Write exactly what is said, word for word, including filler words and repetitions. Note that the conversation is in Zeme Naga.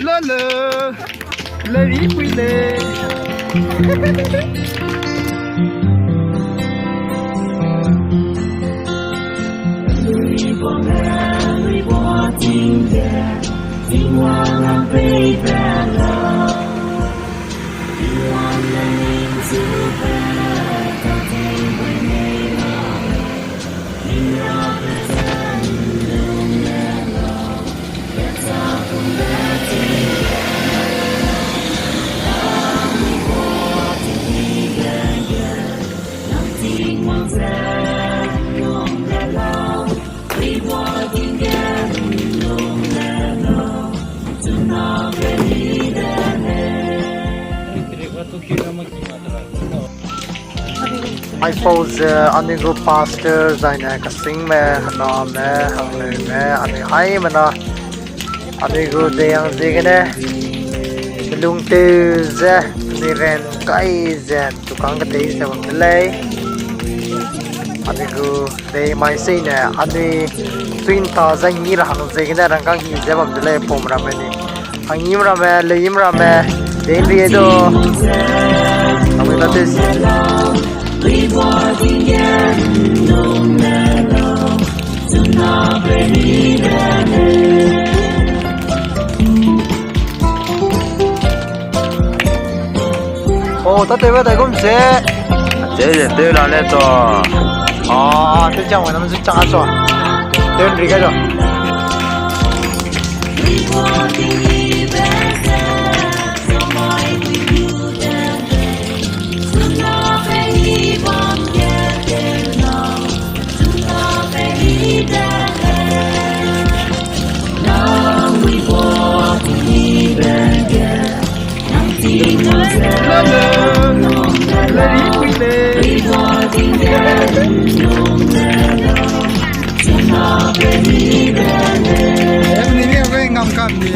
Lolo, lari pui le. Aipau ze anui gu pastor zaine kasingme, hename, hangleume, anui haimena, anui gu dei hang ziegene, kelungtew ze, anui ran kai ze, tukang ketei ze bam de lei. Anui gu dei mai seine, anui suinta ze ngi ra hang ziegene, rangkâng hi ze bam de lei, pum ramme ni. Hangim ramme, leim ramme, dei nri du. Anui la tesi. O, tatew ba dai gum se. Tew ze tew la le to. A, tew chang wena me zu chang a so. Tew nri ga zo. Em ni ni a ngam kam ni.